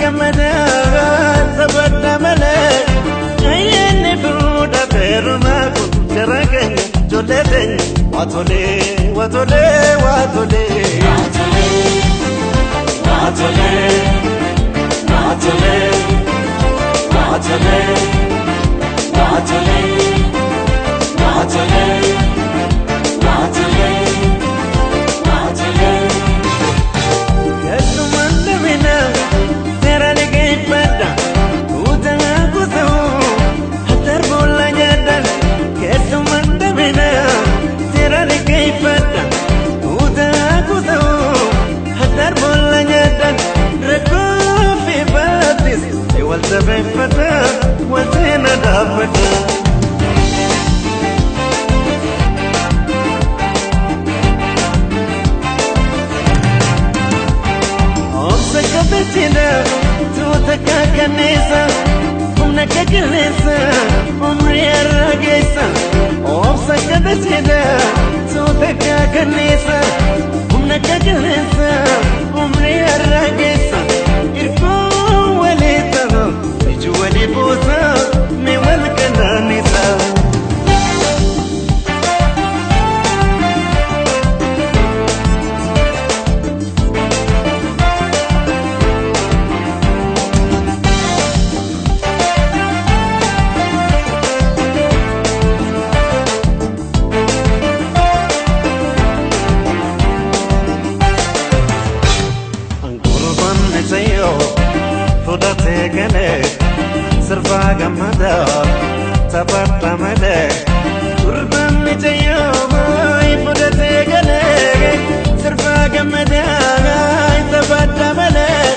Gammadaa taphadha malee ayyaanni fuudha feerumaa kun jara keenya ijoollee teenya waatolee waatolee waatolee. Waatolee, waatolee, waatolee, waatolee, waatolee, waatolee, waatolee. Keessumaan lamina seera liqeeffadha tuutaa kusa'u hatar boolla nyaadhan. Keessumaan lamina seera liqeeffadha tuutaa kusa'u hatar boolla nyaadhan. Rakkoo fi baatis wal jabeeffata wal seena dhaabbata. Obsa kabajina tuuta kakanneessa humna kakaleessa umrii harraa geessa. Obsa kabajina tuuta kakanneessa humna kakaleessa umrii harraa geessa. Irkoo walii ta'u iji walii buusa mi wal kanaanisa. Gurbaan micayoo fudhatee galee sirbaa gammadaa taphadha malee. Gurbaan micayoo fudhatee galee sirbaa gammadaa taphadha malee.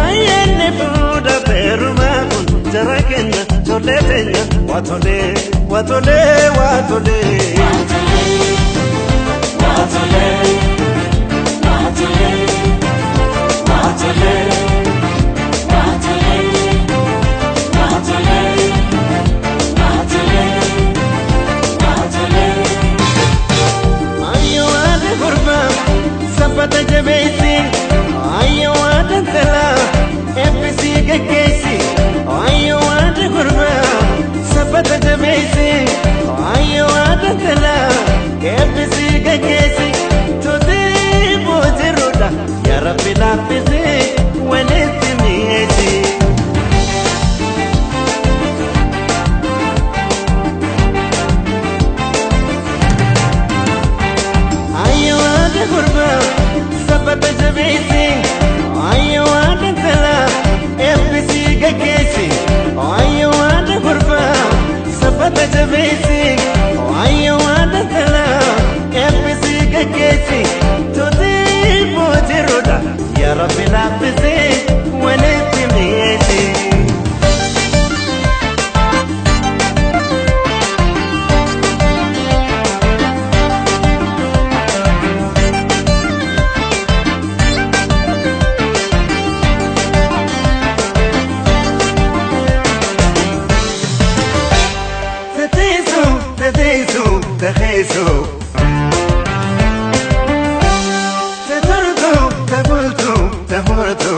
Ayyaanni fuudha feerumaa kun jara keenya ijoollee teenya waatolee waatolee waatolee. Waatolee, waatolee, waatolee, waatolee, waatolee, waatolee, waatolee. Ayyoo haadha gurbaa sabbata jabeessi. Ayyoo haadha intalaa eebbisii gaggeessi. Ayyoo haadha gurbaa sabbata jabeessi. Ayyoo haadha intalaa eebbisii gaggeessi. Tuutii boojiruudha yaa Rabbi laaffisee walitti mi'eessi. Ayyoo haadha gurbaa sabbata jabeessi. Ayyoo haadha intalaa eebbisii gaggeessi. Ayyoo haadha gurbaa sabbata jabeessi. Ayyoo haadha intalaa eebbisii gaggeessi. Tuutii boojiruudha yaa Rabbi laaffisee walitti mi'eessi. Teteesu teteesu teheesu. Tetortu tebultu tehortu.